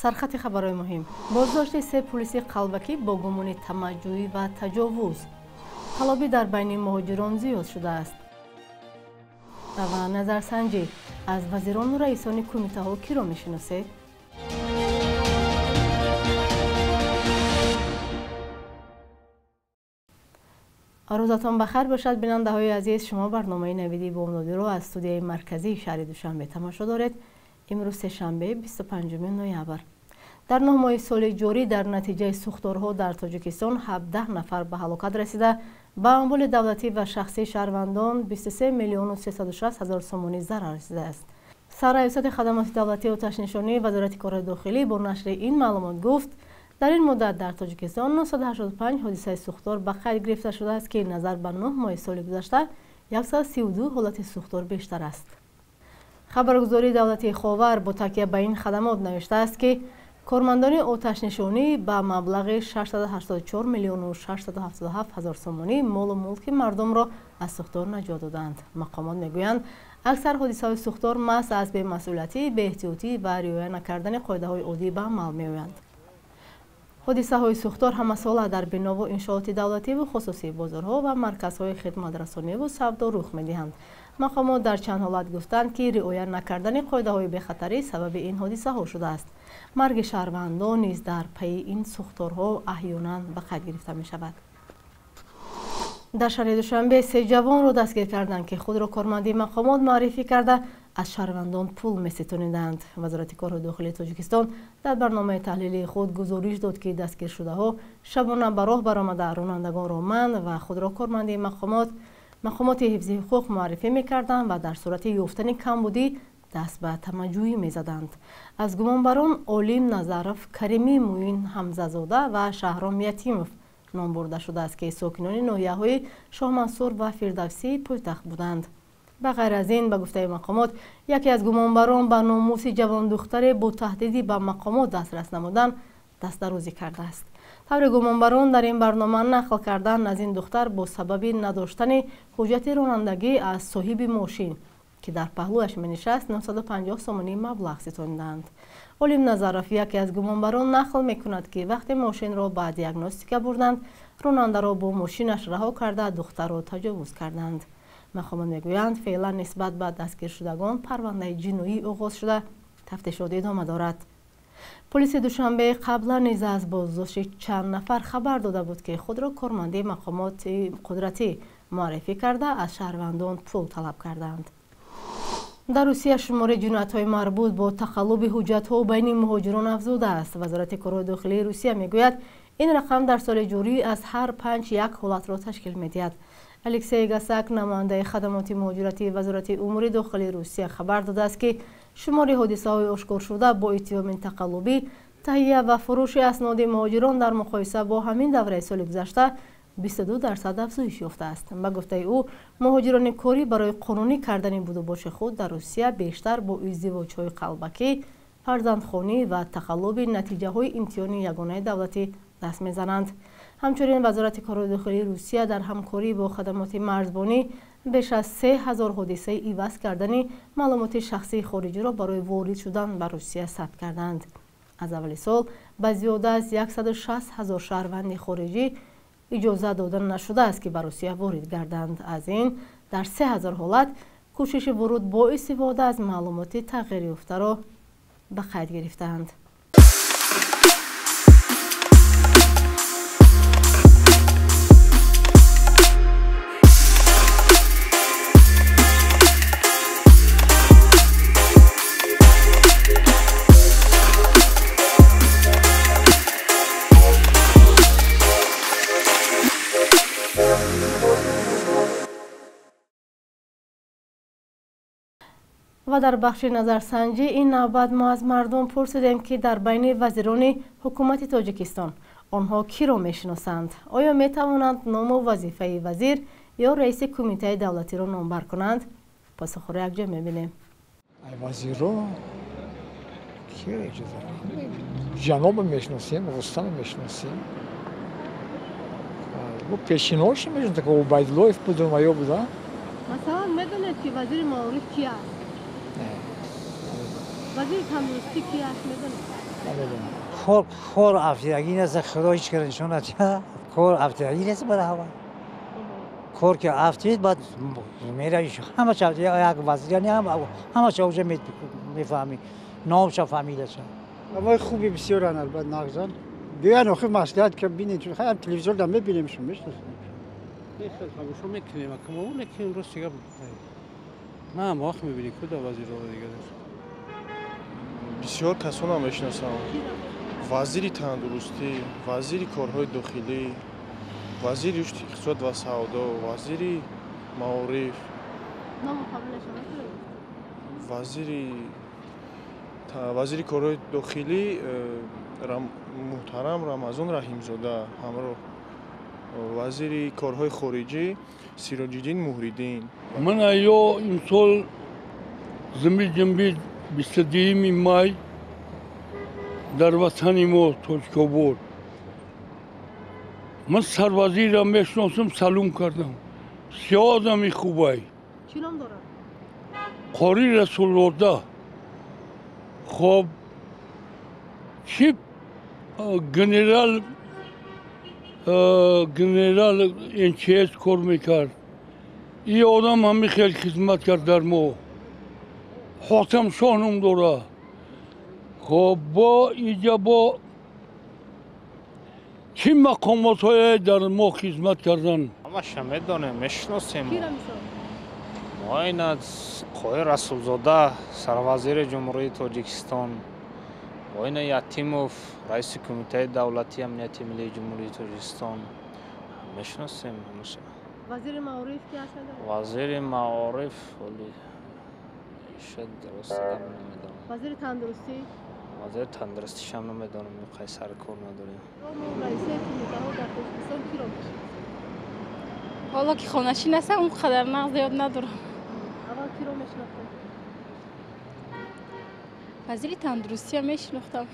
Сархати хабарҳои муҳим: боздошти се пулиси қалбакӣ бо гумони тамаъҷӯӣ ва таҷовуз. Талобӣ дар байни муҳоҷирон зиёд шудааст. Ва назарсанҷӣ: аз вазирону раисони кумитаҳо киро мешиносед? Рӯзатон ба хайр бошад, бинандаҳои азиз. Шумо барномаи навиди бомдодиро аз студияи марказии шаҳри Душанбе тамошо доред. Имрӯз сешанбе, 25 ноябр. Дар 9 моҳи соли ҷорӣ дар натиҷаи сӯхторҳо дар Тоҷикистон 17 нафар ба ҳалокат расида, ба амволи давлатӣ ва шахсии шаҳрвандон 23 миллиону 360 ҳазор сомонӣ зарар расидааст. Сарраёсати хадамоти давлатии оташнишонии Вазорати корҳои дохилӣ бо нашри ин маълумот гуфт, дар ин муддат дар Тоҷикистон 985 ҳодисаи сӯхтор ба қайд гирифта шудааст, ки назар ба 9 моҳи соли гузашта 132 ҳолати сӯхтор бештар аст. Хабаргузории давлатии Ховар бо такя ба ин хадамот навиштааст, ки кормандони оташнишонӣ ба маблағи 684 миллиону 677 ҳазор сомонӣ молу мулки мардумро аз сӯхтор наҷот доданд. Мақомот мегӯянд, аксар ҳодисаҳои сӯхтор маҳз аз бемасъулиятӣ, беэҳтиётӣ ва риоя накардани қоидаҳои оддӣ ба амал меоянд. Ҳодисаҳои сӯхтор ҳамасола дар бинову иншооти давлативу хусусӣ, бозорҳо ва марказҳои хидматрасониву савдо рух медиҳанд. Мақомот дар чанд ҳолат гуфтанд, ки риоя накардани қоидаҳои бехатарӣ сабаби ин ҳодисаҳо шудааст. Марги шаҳрвандон низ дар пайи ин сӯхторҳо аҳёнан ба қайд гирифта мешавад. Дар шаҳри Душанбе се ҷавонро дастгир карданд, ки худро корманди мақомот муаррифӣ карда аз шаҳрвандон пул меситониданд. Вазорати корҳои дохилии Тоҷикистон дар барномаи таҳлилии худ гузориш дод, ки дастгиршудаҳо шабона ба роҳ баромада ронандагонро манъ ва худро корманди мақомоти ҳифзи ҳуқуқ муаррифӣ мекарданд ва дар сурати ёфтани камбудӣ даст ба тамаъҷӯӣ мезаданд. Аз гумонбарон Олим Назаров, Каримӣ Муин Ҳамзазода ва Шаҳром Ятимов ном бурда шудааст, ки сокинони ноҳияҳои Шоҳмансур ва Фирдавсии пойтахт буданд. Ба ғайр аз ин, ба гуфтаи мақомот, яке аз гумонбарон ба номуси ҷавондухтаре бо таҳдиди ба мақомот дастрас намудан дастдарозӣ кардааст. Таври гумонбарон дар ин барнома нақл карданд, аз ин духтар бо сабаби надоштани ҳуҷҷати ронандагӣ аз соҳиби мошин, ки дар паҳлӯяш менишаст, 950 сомонӣ маблағ ситониданд. Олим Назаров, яке аз гумонбарон, нақл мекунад, ки вақте мошинро ба диагностика бурданд, ронандаро бо мошинаш раҳо карда духтарро таҷовуз карданд. Мақомот мегӯянд, феълан нисбат ба дастгиршудагон парвандаи ҷиноӣ оғоз шуда, тафтишот идома дорад. Полиси Душанбе қаблан низ аз боздошти чанд нафар хабар дода буд, ки худро корманди мақомоти қудратӣ муаррифӣ карда аз шаҳрвандон пул талаб карданд. Дар Русия шумори ҷиноятҳои марбут бо тақаллуби ҳуҷҷатҳо байни муҳоҷирон афзудааст. Вазорати корҳои дохилии Русия мегӯяд, ин рақам дар соли ҷорӣ аз ҳар 5 як ҳолатро ташкил медиҳад. Алексей Гасак, намояндаи хадамоти муҳоҷиратии Вазорати умури дохилии Русия, хабар додааст, ки шумори ҳодисаҳои ошкоршуда бо иттиҳоми тақаллубӣ, таҳия ва фурӯши асноди муҳоҷирон дар муқоиса бо ҳамин давраи соли гузашта 22% афзоиш ёфтааст. Ба гуфтаи ӯ, муҳоҷирони корӣ барои қонунӣ кардани будубоши худ дар Русия бештар бо издивоҷҳои қалбакӣ, фарзандхонӣ ва тақаллуби натиҷаҳои имтиҳони ягонаи давлатӣ даст мезананд. Ҳамчунин Вазорати корҳои дохилии Русия дар ҳамкорӣ бо хадамоти марзбонӣ беш аз 3000 ҳодисаи иваз кардани маълумоти шахсии хориҷиро барои ворид шудан ба Русия сабт карданд. Аз аввали сол ба зиёда аз 160 ҳазор шаҳрванди хориҷӣ иҷоза дода нашудааст, ки ба Русия ворид гарданд. Аз ин дар 3000 ҳолат кӯшиши вуруд бо истифода аз маълумоти тағйирёфтаро ба қайд гирифтаанд. Ва дар бахши назарсанҷӣ ин навбат мо аз мардум пурсидем, ки дар байни вазирони ҳукумати Тоҷикистон онҳо киро мешиносанд? Оё метавонанд ному вазифаи вазир ё раиси кумитаи давлатиро номбар кунанд? Посухро якҷо мебинем. Вазиро ҷаноба мешиносем, Рустама мешиносем. Пешинош мешиносем, Убайдуллоев буду, ё буда. Масалан, медонед, ки вазири маориф ки аст? Вазири тандурустӣ ки аст, медонед? Намедонам. Кор афтидагӣ нест, худо ҳеҷ кара нишон надиҳад. Кор афтидагӣ нест барои ҳава. Кор ки афтид, баъд меравӣ ҳамаша як вазир, ҳамаша уже мефаҳмӣ, номша, фамилияша. Одамои хуби бисёранд, албатта нағзан. Биёян охир маслиҳат ки бинем, чун ҳам телевизор да мебинем, шумо мешиносем. Хел тамошо мекунем, акмо лекин рости гап на ҳама вақт мебинӣ куда вазирро дигар. Бисёр касонам мешиносам. Вазири тандурустӣ, вазири корҳои дохилӣ, вазири рушди иқтисод ва савдо, вазири маориф, вазири корҳои дохилӣ муҳтарам Рамазон Раҳимзода, ҳамроҳ вазири корҳои хориҷӣ Сироҷиддин Муҳриддин. Ман ё имсол зимби ҷимби 22 май дар ватани мо Тоҷикобод ман сарвазирро мешиносам, салом кардам. Се одами хубай. Чӣ ном дорад? Қори Расулзода. Хоб, чӣ генерал НЧС кор мекард. И одам ҳами хел хизмат кард дар мо. Хотамшоҳ ном дорад. Хоб, бо иҷа бо чӣ мақомотҳое дар мо хизмат кардан? Ҳамаша медонем, мешиносем. Мо ина Қоҳир Расулзода, сарвазири Ҷумҳурии Тоҷикистон, мо ина Ятимов, раиси Кумитаи давлатии амнияти миллии Ҷумҳурии Тоҷикистон, мешиносем ҳамаша. Вазири маориф ки аст? Вазири маориф оли шояд дуруст гап намедонам. Вазири тандурустӣ? Вазири тандурустишам намедонам, қай сари кор надорем. Раисои кумитаҳо дар Тоҷикистон киро мешиносед? Ҳоло ки хонашин ҳастам, он қадар нағз ёд надорам. Аввал киро мешинохтед? Вазири тандурустиам мешинохтам,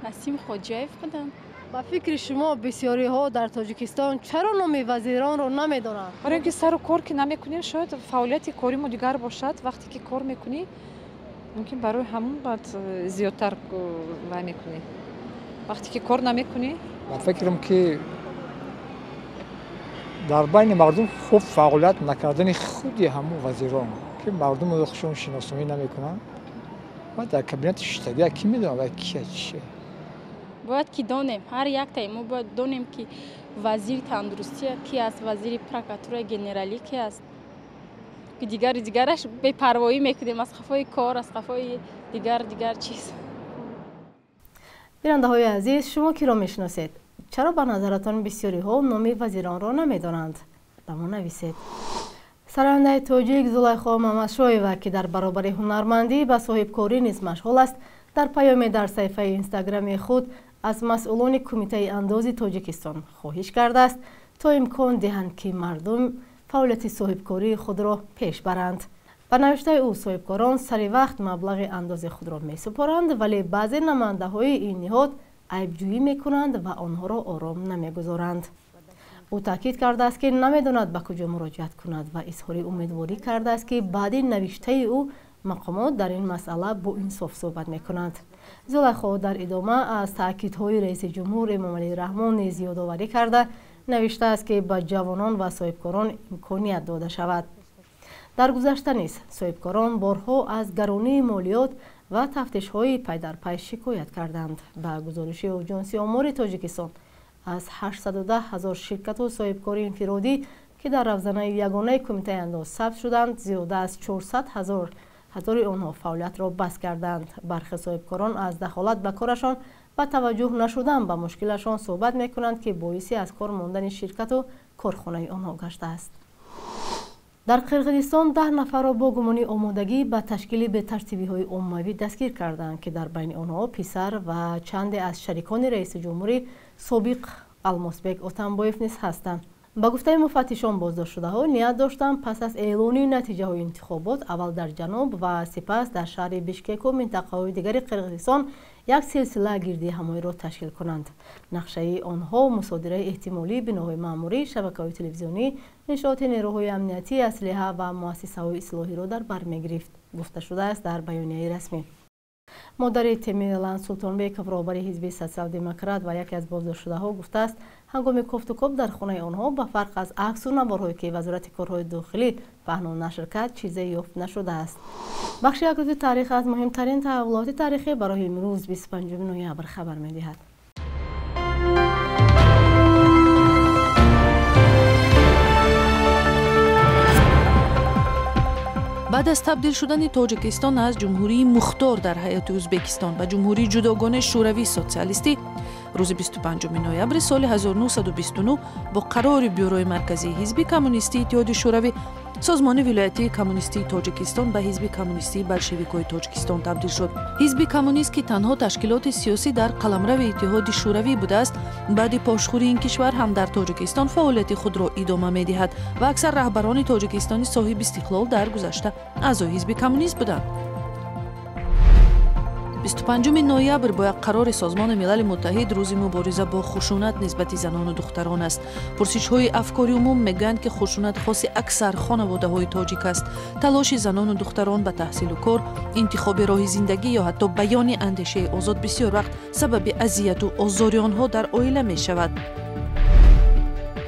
Насим Хоҷаев будам. Ба фикри шумо бисёриҳо дар Тоҷикистон чаро номи вазиронро намедонанд? Барои ин ки сару кор ки намекунем, шояд фаъолияти кори мо дигар бошад. Вақте ки кор мекунӣ, мумкин барои ҳамон баъд зиёдтар вай мекунӣ. Вақте ки кор намекунӣ. Ба фикрам ки дар байни мардум хуб фаъолият накардани худи ҳамон вазирон, ки мардум худшон шиносоӣ намекунанд ва дар кабинети шиштагия ки медонад вай кия чие. Бояд ки донем, ҳар яктаи мо бояд донем, ки вазири тандурустӣ ки аст, вазири прокуратураи генералӣ ки аст. Ки дигари дигараш бепарвоӣ мекунем аз қафои кор, аз қафои дигар дигар чиз. Бинандаҳои азиз, шумо киро мешиносед? Чаро ба назаратон бисёриҳо номи вазиронро намедонанд? Ба мо нависед. Сарояндаи тоҷик Зулайхо Мамадшоева, ки дар баробари ҳунармандӣ ба соҳибкорӣ низ машғул аст, дар паёме дар саҳифаи инстаграми худ аз масъулони Кумитаи андози Тоҷикистон хоҳиш кардааст, то имкон диҳанд, ки мардум фаъолияти соҳибкории худро пеш баранд. Ба навиштаи ӯ, соҳибкорон сари вақт маблағи андози худро месупоранд, вале баъзе намояндаҳои ин ниҳод айбҷӯӣ мекунанд ва онҳоро ором намегузоранд. Ӯ таъкид кардааст, ки намедонад ба куҷо муроҷиат кунад ва изҳори умедворӣ кардааст, ки баъди навиштаи ӯ мақомот дар ин масъала бо инсоф суҳбат мекунанд. Зулайхо дар идома аз таъкидҳои раиси ҷумҳур Эмомалӣ Раҳмон низ ёдоварӣ карда, навиштааст, ки ба ҷавонон ва соҳибкорон имконият дода шавад. Дар гузашта низ соҳибкорон борҳо аз гаронии молиёт ва тафтишҳои пайдарпай шикоят карданд. Ба гузориши Оҷонси омори Тоҷикистон, аз 810 ҳазор ширкату соҳибкори инфиродӣ, ки дар равзанаи ягонаи Кумитаи андоз сабт шуданд, зиёда аз 400 ҳазори онҳо фаъолиятро бас карданд. Бархе соҳибкорон аз дахолат ба корашон ва таваҷҷӯҳ нашудан ба мушкилашон суҳбат мекунанд, ки боиси аз кор мондани ширкату корхонаи онҳо гаштааст. Дар Қирғизистон 10 нафарро бо гумони омодагӣ ба ташкили бетартибиҳои оммавӣ дастгир карданд, ки дар байни онҳо писар ва чанде аз шарикони раиси ҷумҳури собиқ Алмосбек Отамбоев низ ҳастанд. Ба гуфтаи муфаттишон, боздоштшудаҳо ният доштанд пас аз эълони натиҷаҳои интихобот аввал дар ҷануб ва сипас дар шаҳри Бишкеку минтақаҳои дигари Қирғизистон як силсила гирдиҳамоиро ташкил кунанд. Нақшаи онҳо мусодираи эҳтимолии биноҳои маъмурӣ, шабакаҳои телевизионӣ, иншооти нерӯҳои амниятӣ, аслиҳа ва муассисаҳои ислоҳиро дар бар мегирифт, гуфта шудааст дар баёнияи расмӣ. Модари Темирлан Султонбеков, роҳбари ҳизби социал-демократ ва яке аз боздоштшудаҳо, гуфтааст, ҳангоми кофтукоб дар хонаи онҳо ба фарқ аз аксу наворҳое, ки Вазорати корҳои дохилӣ паҳну нашр кард, чизе ёфт нашудааст. Бахши як рӯзи таърих аз муҳимтарин таҳаввулоти таърихӣ барои имрӯз 25 ноябр хабар медиҳад. Баъд аз табдил шудани Тоҷикистон аз ҷумҳурии мухтор дар ҳайати Ӯзбекистон ба ҷумҳурии ҷудогонаи шӯравии социалистӣ, рӯзи 25 ноябри соли 1929 бо қарори Бюрои марказии ҳизби коммунистии Иттиҳоди Шӯравӣ Созмони вилоятии коммунистии Тоҷикистон ба ҳизби коммунистии болшевикҳои Тоҷикистон табдил шуд. Ҳизби коммунист, ки танҳо ташкилоти сиёсӣ дар қаламрави Иттиҳоди Шӯравӣ будааст, баъди пошхӯрии ин кишвар ҳам дар Тоҷикистон фаъолияти худро идома медиҳад ва аксар раҳбарони Тоҷикистони соҳиби истиқлол дар гузашта аъзои ҳизби коммунист буданд. 25 ноябр бо як қарори Созмони Милали Муттаҳид рӯзи мубориза бо хушунат нисбати занону духтарон аст. Пурсишҳои афкори умум мегӯянд, ки хушунат хоси аксар хонаводаҳои тоҷик аст. Талоши занону духтарон ба таҳсилу кор, интихоби роҳи зиндагӣ ё ҳатто баёни андешаи озод бисёр вақт сабаби азияту озори онҳо дар оила мешавад.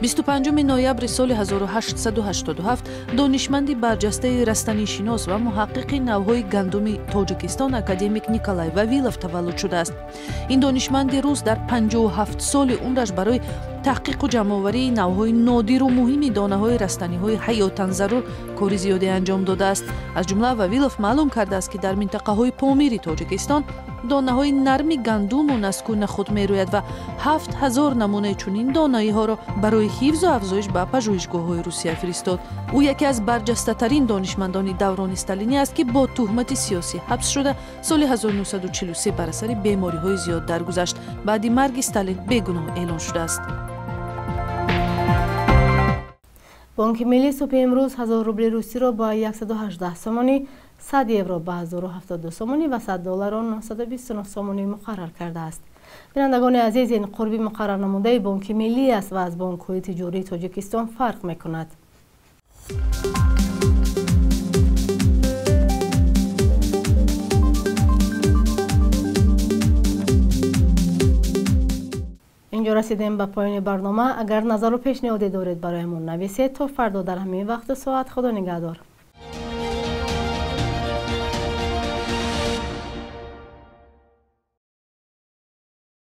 25 ноябри соли 1887 донишманди барҷастаи растанишинос ва муҳаққиқи навъҳои гандуми Тоҷикистон академик Николай Вавилов таваллуд шудааст. Ин донишманди рус дар 57 соли умраш барои таҳқиқу ҷамъоварии навъҳои нодиру муҳими донаҳои растаниҳои ҳаётан зарур кори зиёде анҷом додааст. Аз ҷумла Вавилов маълум кардааст, ки дар минтақаҳои Помири Тоҷикистон донаҳои нарми гандуму наску нахуд мерӯяд ва 7000 намунаи чунин донаиҳоро барои ҳифзу афзоиш ба пажӯҳишгоҳҳои Русия фиристод. Ӯ яке аз барҷастатарин донишмандони даврони сталинӣ аст, ки бо туҳмати сиёсӣ ҳабс шуда соли 1943 бар асари бемориҳои зиёд даргузашт. Баъди марги Сталин бегуноҳ эълон шудааст. Бонки миллӣ субҳи имрӯз 1000 рубли русиро ба 118 сомонӣ, 100 евро ба 1072 сомонӣ ва 100 долларро 929 сомонӣ муқаррар кардааст. Бинандагони азиз, ин қурби муқаррарнамудаи Бонки миллӣ аст ва аз бонкҳои тиҷории Тоҷикистон фарқ мекунад. Инҷо расидем ба поёни барнома. Агар назару пешниҳоде доред, бароямон нависед. То фардо дар ҳамин вақту соат, Худо нигаҳдор.